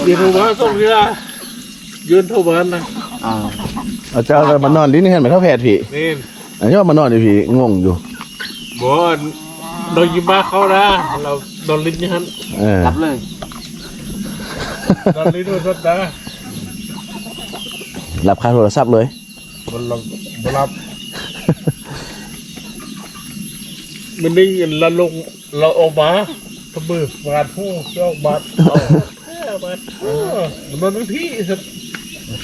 ເດໂທມາສອງເທື່ອ ເດີນໂທມານະ. ອ່າ ເອົາເຈົ້າມານອນຫຼິ້ນເຮືອນແມ່ເຖົ້າແພດພີ້. ແມ່ນ. ອັນນີ້ມານອນຢູ່ພີ້ ງົງຢູ່. ບໍ່ ນ້ອງຍິມມາເຂົ້ານະ ລາວນອນຫຼິ້ນຢູ່ຫັ້ນ. ເອີ ຫຼັບເລີຍ ນອນຫຼິ້ນໂທລະສັບນະ. ຫຼັບຄາໂທລະສັບເລີຍ. ບໍ່ຫຼັບ ບໍ່ຫຼັບ. ມື້ໜຶ່ງລາວລົງ ລາວອອກມາ ຕະເບີບາດຫູ ອອກມາ ເອົາແທ້ບາດຫູ ມັນນອນຢູ່ພີ້ຊັ້ນ.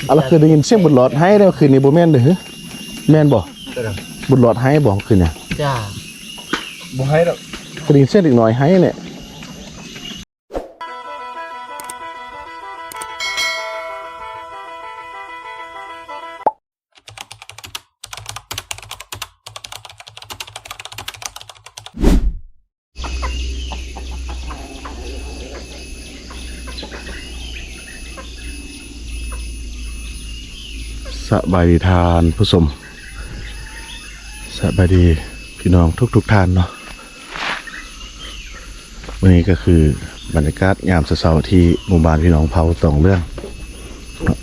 ອາ ລະຄືໄດ້ຍິນສຽງບຸດຫຼອດໄຫ້ແລ້ວຄືນນີ້ ບໍ່ແມ່ນເດີ? ແມ່ນບໍ່? ບຸດຫຼອດໄຫ້ບໍ່ຄືນນີ້? ຈ້າ ບໍ່ໄຫ້ດອກ. ຄືໄດ້ຍິນສຽງເດັກນ້ອຍໄຫ້ແຫຼະ. ສະບາຍດີທ່ານຜູ້ຊົມ ສະບາຍດີພີ່ນ້ອງທຸກໆທ່ານເນາະ. ມື້ນີ້ກໍຄືບັນຍາກາດຍາມເຊົ້າໆ ທີ່ໝູ່ບ້ານພີ່ນ້ອງເຜົ່າຕອງເຫຼືອງເນາະ.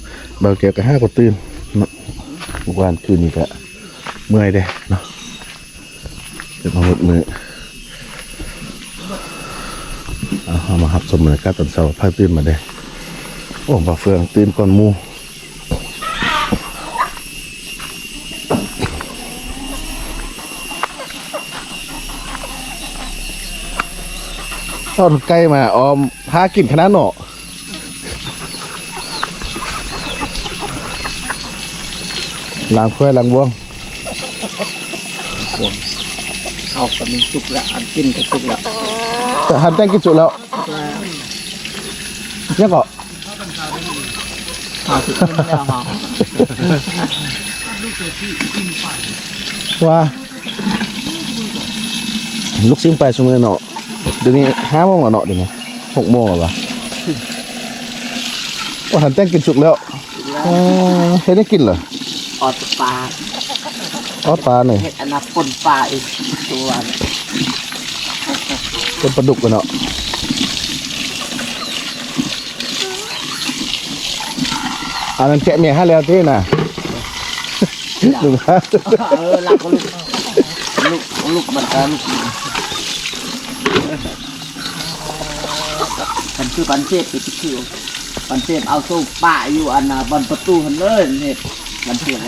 ບ່າວແກ້ວກໍຫາກໍຕື່ນເນາະ ມື້ວານຄືນນີ້ກໍເມື່ອຍເດ້ເນາະ ເຮັດມາໝົດມື້. ເອົາ ເຮົາມາຮັບຊົມບັນຍາກາດຕອນເຊົ້າ ພາຕື່ນມາເດ້. ໂອ້ ບ່າວເຟືອງຕື່ນກ່ອນໝູ່. ເອົາໄກ່ມາອ້ອມຫາກິນຂະໜາດເນາະ. ລ້າງຖ້ວຍລ້າງບ່ວງ. ເອົາ ກໍມີສຸກແລ້ວ ອັນກິນກໍສຸກແລ້ວ ແຕ່ຫັ້ນແຕ່ງກິນສຸກແລ້ວ. ຍັງເກາະ ວ່າລູກຊິງໄປຊຸມື້ເນາະ. ດຽວນີ້ຫ້າໂມງແລ້ວເນາະ ດຽວນີ້ຫົກໂມງແລ້ວຫວາ. ບໍ່ທັນແຕ່ງກິນສຸກແລ້ວ. ເອີ ເຮັດຫຍັງກິນລະ? ອອດປາ ອອດປານີ້ ເຮັດອັນນະ ປົ່ນປາອີກຕົວ ປົ່ນປາດຸກເນາະ. ອັນນັ້ນແກະເມຍໃຫ້ແລ້ວຕິນະ. ເອີ ລັກ ລຸກ ລຸກ ລຸກ ມັນກໍລຸກ. ມັນຄືປັນເສບ ຄືປັນເສບເອົາໂຊປະຢູ່ອັນນະ ບ່ອນປະຕູຫັ້ນເລີຍ. ມັນເຮັດ ມັນເສບ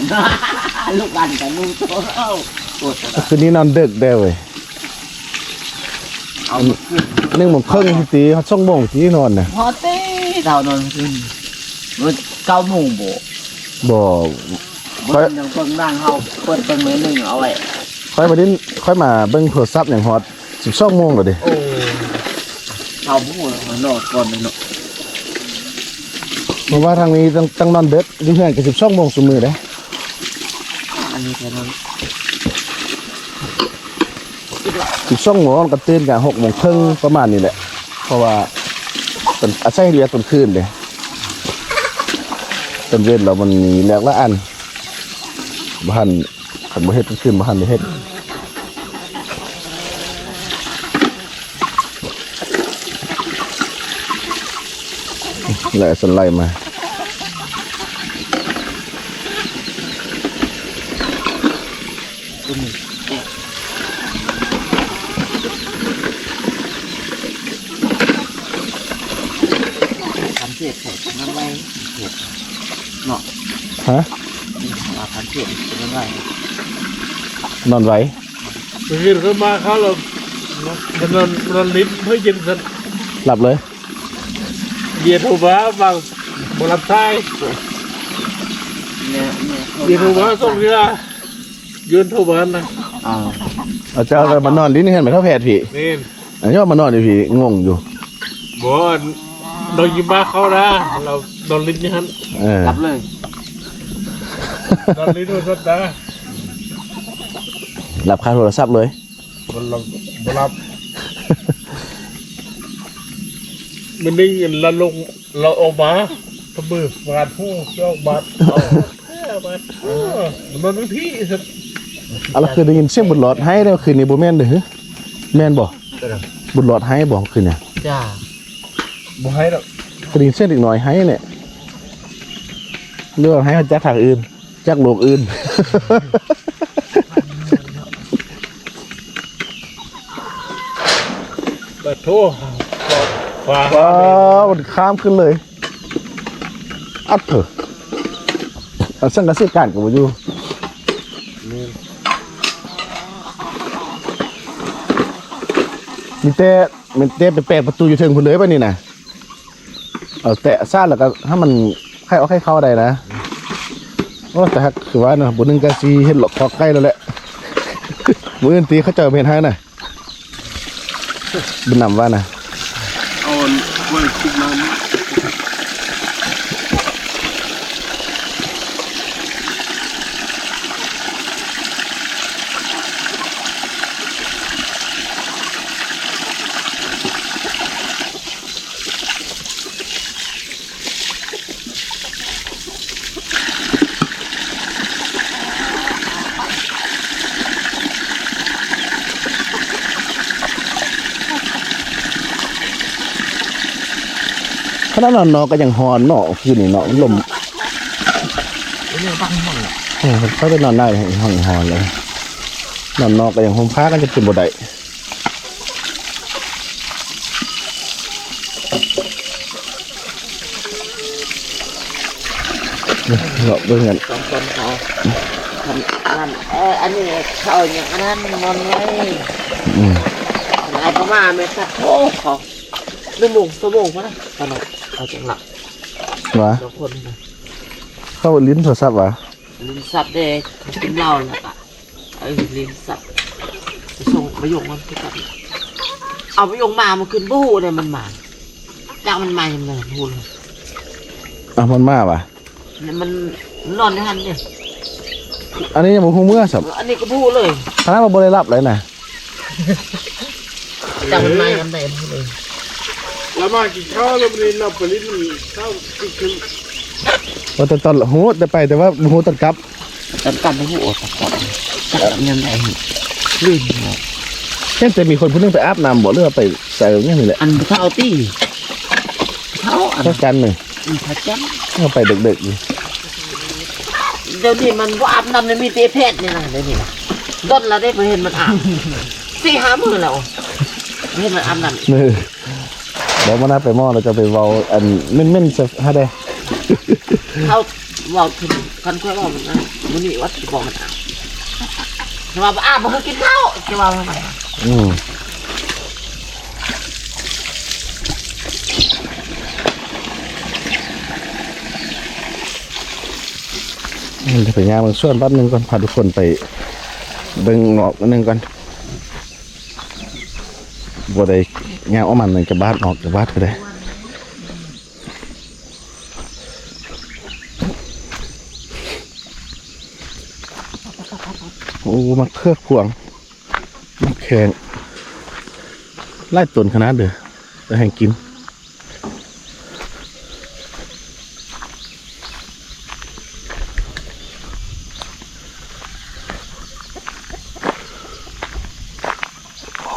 ລຸກອັນກັນລຸກ. ໂອ້ຍ ຄືນນີ້ນອນເດິກແດ່ເວີຍ. ເອົາ ໜຶ່ງໂມງເຄິ່ງຕິ ຮອດສອງໂມງຕິນອນນະ. ຮອດຕິ ເຮົານອນຄືນ ເກົ້າໂມງບໍ່? ບໍ່ ຂ້ອຍຍັງເບິ່ງໜັງ ເຮົາເປີດເບິ່ງໜ້ອຍໜຶ່ງເອົາໄວ້. ຂ້ອຍມາຫຼິ້ນ ຂ້ອຍມາເບິ່ງໂທລະສັບຫຍັງຮອດສິບສອງໂມງແລ້ວເດ້. ໂອ້ ເຮົາບໍ່ຮູ້ ເຮົານອນກ່ອນເນາະ. ເພາະວ່າທາງນີ້ຕ້ອງ ຕ້ອງນອນເດິກ ຢູ່ເຮືອນກໍສິບສອງໂມງຊຸມື້ເດ້. ອັນນີ້ກໍນອນ ສິບສອງໂມງກໍຕື່ນກໍຫົກໂມງເຄິ່ງປະມານນີ້ແຫຼະ ເພາະວ່າເປັນອາໄສວຽກກາງຄືນເດ້. ກາງເວັນລະມັນມີວຽກຫຼາຍອັນ ບໍ່ທັນ ຄັນບໍ່ເຮັດກາງຄືນບໍ່ທັນໄດ້ເຮັດ. ແລ້ວສັນໄລ່ມາ ຄັນເສບໃສ່ນ້ຳໄວ້ເຫັດເນາະ. ຮະ? ວ່າຄັນເສບເປັນນອນໄວ ນອນໄວ. ຄືນມາເຂົາລະ ມັນນອນ ນອນຫຼິ້ນເພື່ອເຢັນຊັ້ນ ຫຼັບເລີຍ. ເບຍໂທມາບາງບໍ່ຮັບສາຍ. ເບຍໂທມາສອງເທື່ອ ເດີນໂທມານະ. ອ່າ ເອົາເຈົ້າມານອນຫຼິ້ນເຮືອນແມ່ເຖົ້າແພດພີ້. ແມ່ນ. ອັນນີ້ມານອນຢູ່ພີ້ ງົງຢູ່. ບໍ່ ນ້ອງຍິມມາເຂົ້ານະ ລາວນອນຫຼິ້ນຢູ່ຫັ້ນ. ເອີ ຫຼັບເລີຍ ນອນຫຼິ້ນໂທລະສັບນະ. ຫຼັບຄາໂທລະສັບເລີຍ. ບໍ່ຫຼັບ ບໍ່ຫຼັບ. ມື້ໜຶ່ງລາວລົງ ລາວອອກມາ ຕະເບີບາດຫູ ອອກມາ ເອົາແທ້ບາດຫູ ມັນນອນຢູ່ພີ້ຊັ້ນ. ອາ ລະຄືໄດ້ຍິນສຽງບຸດຫຼອດໄຫ້ແລ້ວຄືນນີ້ ບໍ່ແມ່ນເດີ? ແມ່ນບໍ່? ບຸດຫຼອດໄຫ້ບໍ່ຄືນນີ້? ຈ້າ ບໍ່ໄຫ້ດອກ. ໄດ້ຍິນສຽງເດັກນ້ອຍໄຫ້ແຫຼະ ຫຼືວ່າໄຫ້ມາຈາກທາງອື່ນ ຈາກໂລກອື່ນ. ປະໂທ ຟ້າ ວ້າວ ມັນຂ້າມຂຶ້ນເລີຍ ອັດເຖາະ ອັນສັງກະສີການກໍບໍ່ຢູ່ ແມ່ນ ມີແຕ່ ມີແຕ່ໄປແປະປະຕູຢູ່ເທິງພຸ້ນເລີຍບັດນີ້ນະ. ເອົາແຕະຊາດແລ້ວກໍໃຫ້ມັນໄຂ່ອອກໄຂ່ເຂົ້າໄດ້ນະ. ໂອ້ ແຕ່ຫາກຄືວ່າເນາະ ບໍ່ໜຶ່ງກໍຊິເຮັດເລາະຄອກໄກ່ແລ້ວແຫຼະ ມື້ອື່ນຕິເຂົາເຈົ້າເຮັດໃຫ້ນະ ບຸນນຳວ່ານະ. ເອົາໄວ້ຄິດນຳ. ຂະໜາດນອນນອກກໍຍັງຮ້ອນເນາະ ຄືນນີ້ເນາະ ລົມ ເອີ ເຂົາໄປນອນໃນຫ້ອງຮ້ອນເລີຍ ນອນນອກກໍຍັງຫົ່ມຜ້າກັນຈົນບໍ່ໄດ້. ເລາະເບິ່ງກັນ ສອງຄົນເຂົາທຳງານ ເອີ ອັນນີ້ເຂົາຫຍັງອັນນັ້ນ ນອນໄວ້ ອືມ ອາດຈະມາແມ່ນສັກໂທເຂົາ ໜຶ່ງໂມງ ສອງໂມງພຸ້ນນະ ຕອນນັ້ນເຂົາຈັ່ງຫຼັບ ຫວາ ສອງຄົນນະ ເຂົາຫຼິ້ນໂທລະສັບຫວາ ຫຼິ້ນສັບເດ້ ກິນເຫຼົ້າແລ້ວກະ ເອີ ຫຼິ້ນສັບ ໄປສົ່ງມາຍົງມັນຄືກັນ ເອົາມາຍົງມາ ມື້ຄືນບໍ່ຮູ້ເດ້ມັນມາ ຈັກມັນມາຍາມໃດບໍ່ຮູ້ເລີຍ. ອ້າວ ມັນມາຫວາ ແລ້ວມັນນອນຢູ່ຫັ້ນເດ້ ອັນນີ້ຍັງບໍ່ຮູ້ເມືອຊ້ຳ ເອີ ອັນນີ້ກໍບໍ່ຮູ້ເລີຍ ຂະໜາດວ່າບໍ່ໄດ້ຫຼັບເລີຍນະ. ຈຳມັນມາຍາມໃດບໍ່ຮູ້ເລີຍ ລາວມາກິນເຂົ້າ ລາວບໍ່ໄດ້ນອນໄປຫຼິ້ນເຂົ້າ ວ່າແຕ່ຕອນຮູ້ແຕ່ໄປ ແຕ່ວ່າບໍ່ຮູ້ຕອນກັບ ຕອນກັບບໍ່ຮູ້ ໂອ ຕອນກັບຈັກກັບຍາມໃດ ລືມແລ້ວ. ເຫັນແຕ່ມີຄົນຜູ້ໜຶ່ງໄປອາບນ້ຳບໍ່ ຫຼືວ່າໄປໃສຫຍັງນີ້ແຫຼະ ອັນເຖົ້າຕິ ເຖົ້າອັນ ພະຈັນນີ້ ອືມ ພະຈັນ ເຮົາໄປເດິກໆຢູ່. ດຽວນີ້ມັນບໍ່ອາບນ້ຳ ມີແຕ່ແພດນີ້ນະ ດຽວນີ້ນະ ດົນລະເດ້ ບໍ່ເຫັນມັນອາບ ສີ່ຫ້າມື້ແລ້ວ ບໍ່ເຫັນມັນອາບນ້ຳ. ເອີ ດຽວມື້ໜ້າໄປໝໍ ແລ້ວຈະໄປເວົ້າອັນເໝັນໆໃສ່ໃຫ້ແດ່. ເຮົາເວົ້າເຖິງ ຄັນຂ້ອຍເວົ້ານະ ມື້ນີ້ວ່າຊິບອກມັນອາບ ວ່າບໍ່ອາບ ບໍ່ຄືກິນເຂົ້າ ຊິວ່າມັນ ອືມ. ເດີ ໄປຍ່າງເບິ່ງສວນແປັບໜຶ່ງກ່ອນ ພາທຸກຄົນໄປເບິ່ງງອກໜຶ່ງກ່ອນ ບໍ່ໄດ້ຍ່າງອອກມາ ຈະບາດອອກ ຈະບາດກໍໄດ້. ໂອ້ ໝາກເຂືອພວງ ໝາກແຂ້ງ ຫຼາຍຕົ້ນຂະໜາດເດີ ແຕ່ແຮ່ງກິນ.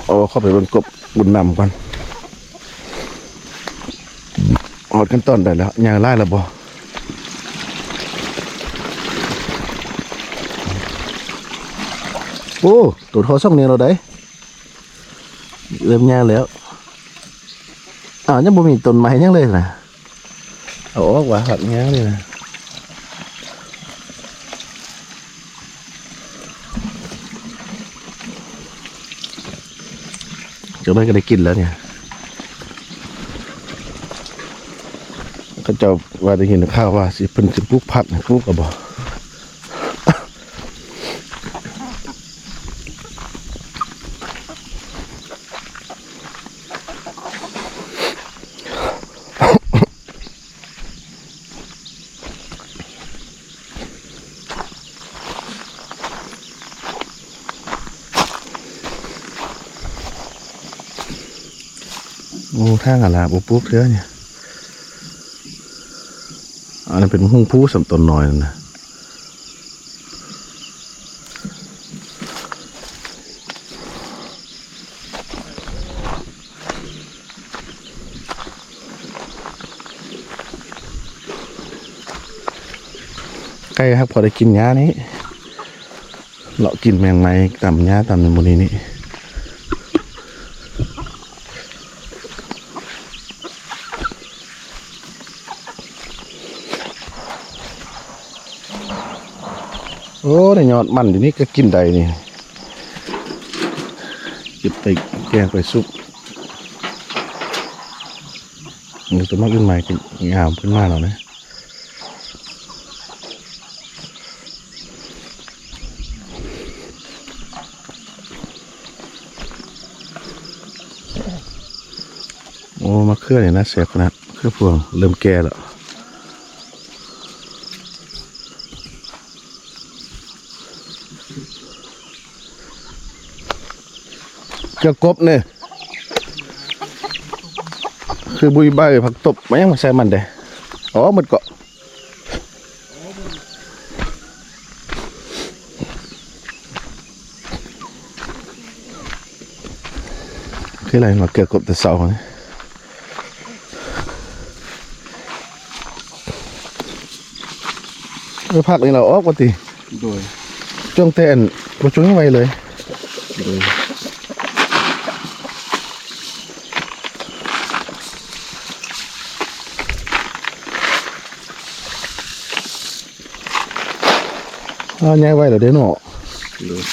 ເອົາເຂົ້າໄປເບິ່ງກົບບຸນນຳກ່ອນ ຮອດຂັ້ນຕອນໃດແລ້ວ ຍ່າງຫຼາຍແລ້ວບໍ່? ໂອ້ ໂຕທໍ່ສອງນິ້ວແລ້ວໃດ໋ ເລີ່ມຍາວແລ້ວ. ອ້າວ ຍັງບໍ່ມີຕົ້ນໄມ້ຫຍັງເລີຍນະ ເອົາອອກວ່າ ຫາກຍາວນີ້ນະ ຈັກໜ້ອຍກໍໄດ້ກິນແລ້ວນີ້. ເຂົາເຈົ້າວ່າໄດ້ຍິນຂ່າວວ່າຊິ ເພິ່ນຊິປູກຜັກ ປູກແລ້ວບໍ່? ໂອ້ ທາງອາລາບໍ່ປູກເທື່ອນີ້ ອັນນັ້ນເປັນຫຸງພູສ່ຳ ຕົ້ນນ້ອຍນັ້ນນະ. ໂ ໄກ່ຫາກພໍໄດ້ກິນຫຍ້ານີ້ ເລາະກິນແມງໄມ້ ຕາມຫຍ້າຕາມນັ້ນໝູ່ນີ້ນີ້. ໂອ້ ໄດ້ຍອດມັນຢູ່ນີ້ກໍກິນໄດ້ນີ້ ເກັບໄປແກງໄປຊຸບ. ນີ້ ຕົ້ນໝາກອື່ນໄມ້ກໍງາມຂຶ້ນມາແລ້ວນະ. ໂອ້ ມະເຂືອນີ້ນະແຊບຂະໜາດ ເຂືອພວງເລີ່ມແກ່ແລ້ວ. ເກືອກົບນີ້ ຄືບຸຍໃບຜັກຕົບ ມາຫຍັງມາໃສ່ມັນເດ້. ອໍ ໝົດເກາະ ຄືໄລມາເກືອກົບແຕ່ເຊົ້ານີ້. ເອີ ຜັກນີ້ລະອອກວ່າຕິ? ໂດຍ ຈົ່ງແຕ່ອັນ ບໍ່ຈົ່ງໄວເລີຍ. ໂດຍ ອ້າວ ໃຫຍ່ໄວແລ້ວເດ້ເນາະ. ໂດຍ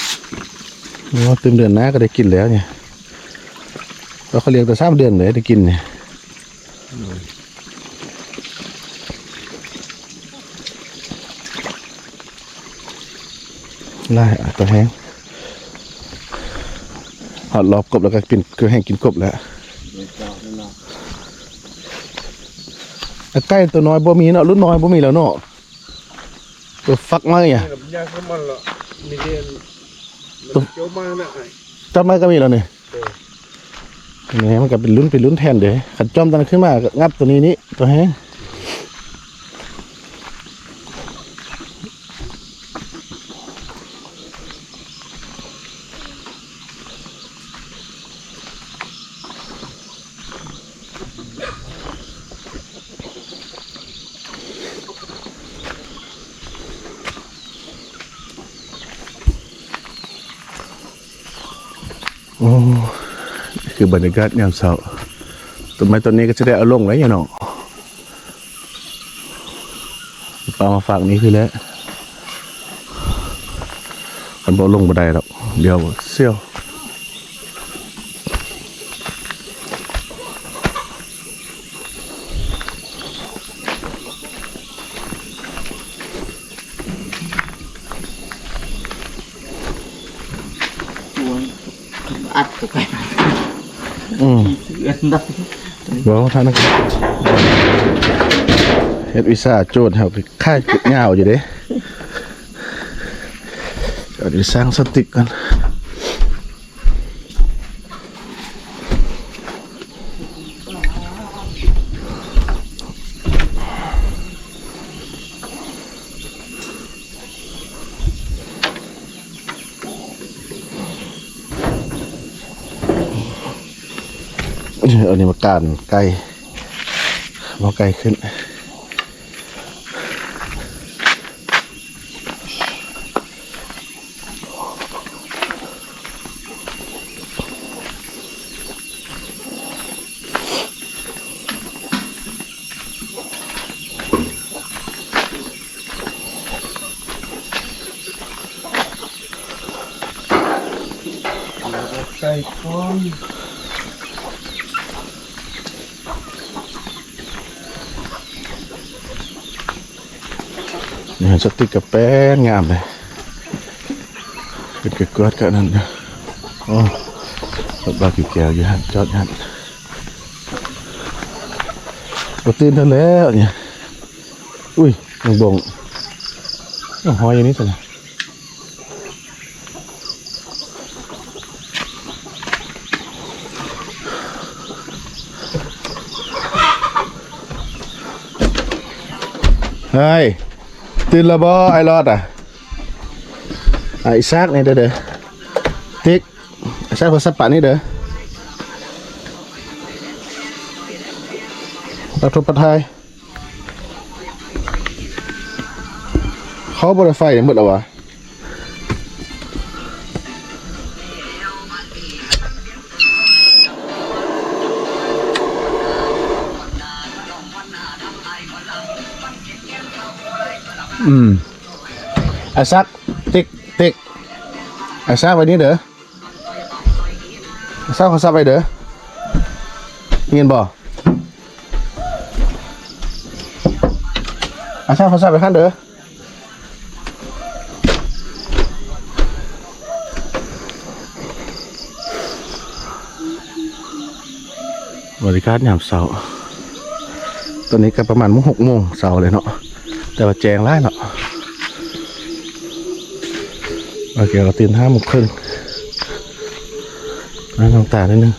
ໂອ້ ຕື່ມເດືອນໜ້າກໍໄດ້ກິນແລ້ວນີ້. ແລ້ວເຂົາລ້ຽງແຕ່ສາມເດືອນເດ້ໄດ້ກິນນີ້. ໂດຍ ຫຼາຍ ອາ ຕົວແຮງ ຮອດລອບກົບແລ້ວກໍກິນ ຄືແຮງກິນກົບແລ້ວ. ໂດຍ ເຈົ້າ ນັ້ນລະ ໄກ່ຕົວນ້ອຍບໍ່ມີເນາະ ລຸ້ນນ້ອຍບໍ່ມີແລ້ວເນາະ. ຕົວຟັກມາຫຍັງ ນີ້ລະມັນຍາກຄືມັນລະ ມີເດນ ມັນໂຈມມານະ ຈັບມາກໍມີແລ້ວນີ້. ເອີ ນີ້ມັນກໍເປັນລຸ້ນ ເປັນລຸ້ນແທນເດ້ ຄັນຈ້ອມຕົວນັ້ນຂຶ້ນມາກໍງັບຕົວນີ້ນີ້ ຕົວແຮງ. ໂອ້ ຄືບັນຍາກາດຍາມເຊົ້າ ຕົ້ນໄມ້ຕົ້ນນີ້ກໍຈະໄດ້ເອົາລົງແລ້ວເນາະ. ປາມາຝາກນີ້ຄືແຫຼະ ຄັນບໍ່ລົງບໍ່ໄດ້ດອກ ດຽວສ່ຽວ. ອັດເຂົ້າໄປ ອືມ ເຊື່ອນໄດ້ ເວົ້າທ່ານ ເຮັດວິຊາໂຈນເຮົາຄືຄ້າຍຍາວຢູ່ເດ້ ເອົາໄປສ້າງສະຕິກກ່ອນ. ເອີ ອັນນີ້ມາການໄກ່ ເອົາໄກ່ຂຶ້ນ. ໃສ່ກ່ອນ ນີ້ ສະຕິກກະແປ້ນງາມເລີຍ ເປັນກະກວດກະນັ້ນ. ໂອ້ ລົດບາດຢູ່ແກວຢູ່ຫັ້ນ ຈອດຢູ່ຫັ້ນ ບໍ່ຕື່ນເທື່ອແລ້ວນີ້. ອຸ້ຍ ນ້ອງບົງ ເອົາ ຫອຍຢູ່ນີ້ຊັ້ນນະ. ເຮີ້ຍ ຕື່ນແລ້ວບໍ່ ອ້າຍຫຼອດອະ? ອ້າຍອີສາກນີ້ເດີ ຕິກ ອ້າຍອີສາກ ໂທລະສັບປະນີ້ເດີ ປັດທຸກປັດໄທ. ຂ ເຂົາບໍ່ໄດ້ໄຟໝົດແລ້ວຫວາ? ອືມ ໄອ້ສັກ ຕິກ ຕິກ ໄອ້ສັກ ໄວ້ນີ້ເດີ. ເຊົາໂທລະສັບໄວ້ເດີ ຍິນບໍ່? ເຊົາໂທລະສັບໄວ້ຫັ້ນເດີ. ບັນຍາກາດຍາມເຊົ້າ ຕອນນີ້ກໍປະມານຫົກໂມງເຊົ້າແລ້ວເນາະ ແຕ່ວ່າແຈ້ງຫຼາຍເນາະ. ໂອເຄ ກໍຕື່ນຫ້າໂມງເຄິ່ງ ລ້າງນ້ຳຕາໜ້ອຍໜຶ່ງ.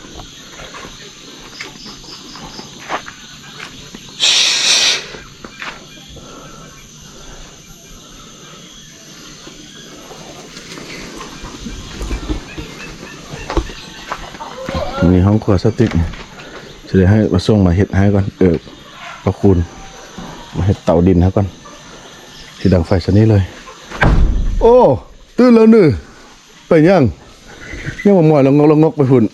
ນີ້ຫ້ອງຄົວສະຕິກ ຊິໄດ້ໃຫ້ມາສົ່ງມາເຮັດໃຫ້ກ່ອນ ເອີ ພໍ່ຄູນ ມາເຮັດເຕົາດິນໃຫ້ກ່ອນ ຊິດັງໄຟຊະນີ້ເລີຍ. ໂອ້ ຕື່ນແລ້ວນີ້ ໄປຫຍັງ? ຍັງມາໝອຍລະງອກລະງອກໄປພຸ້ນ.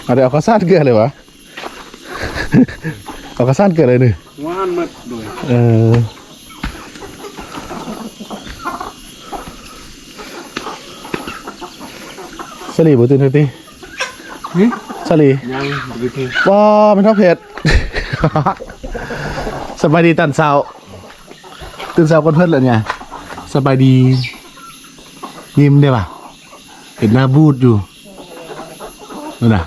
ເອົາ ໄດ້ເອົາເຂົ້າສານເກືອເລີຍຫວາ? ເອົາກະສານເກີດເລີຍນີ້ ຫວານໝົດໂດຍ ເອີ ສາລີບໍ່ຕື່ນເທື່ອຕິ? ຫຶ? ສາລີ ຍັງບໍ່ຕື່ນ. ວ້າ ແມ່ນທ້າວແພດ ສະບາຍດີຕອນເຊົ້າ ຕື່ນເຊົ້າກ່ອນເພິ່ນແລ້ວນີ້ ສະບາຍດີ ຍິ້ມໄດ້ຫວາ? ເຫັນໜ້າບູດຢູ່ ນັ້ນນະ.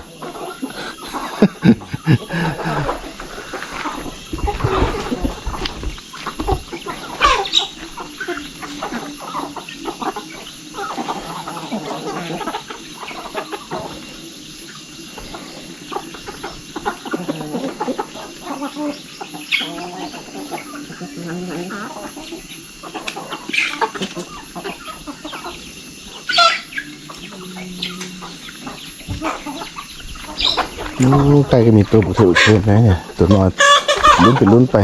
ໂອ້ ໄກ່ກໍມີໂຕບັກເທີບໂພດນະ ໂຕນ້ອຍລຸ້ນໄປລຸ້ນໄປ.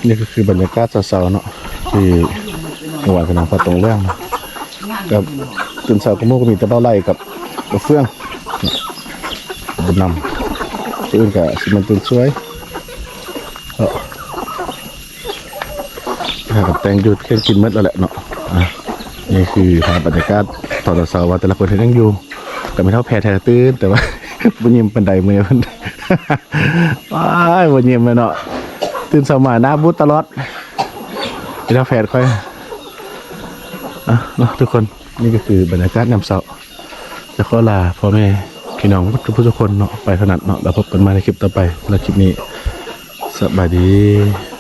ນີ້ກໍຄືບັນຍາກາດເຊົ້າໆເນາະ ທີ່ເມື່ອວານກໍນັ່ງພັດຕົງເລື່ອງເນາະ ກໍຕື່ນເຊົ້າກະໝູກະມີແຕ່ເບົາໄຫຼກັບບັກເຟືອງ ບຸນນຳ ຜູ້ອື່ນກໍຊິແມ່ນຕື່ນສວຍເນາະ. ພາກັນແຕ່ງຢູ່ ແຕ່ງກິນໝົດແລ້ວແຫຼະເນາະ. ອາ ນີ້ຄືພາບບັນຍາກາດຕອນເຊົ້າວ່າແຕ່ລະຄົນເຮັດຫຍັງຢູ່ ກໍແມ່ເຖົ້າແພດແທ້ຕື່ນ ແຕ່ວ່າບໍ່ຍິ້ມປານໃດມື້ນີ້ເພິ່ນ ວ້າຍ ບໍ່ຍິ້ມເລີຍເນາະ ຕື່ນເຊົ້າມາໜ້າບູດຕະຫຼອດ ແມ່ເຖົ້າແພດຂ້ອຍ. ອາ ເນາະ ທຸກຄົນ ນີ້ກໍຄືບັນຍາກາດຍາມເຊົ້າ. ຈະຂໍລາພໍ່ແມ່ພີ່ນ້ອງເບິດທຸກຜູ້ທຸກຄົນເນາະ ໄປເທົ່ານັ້ນເນາະ ແລ້ວພົບກັນໃໝ່ໃນຄລິບຕໍ່ໄປ. ສຳລັບຄລິບນີ້ ສະບາຍດີ.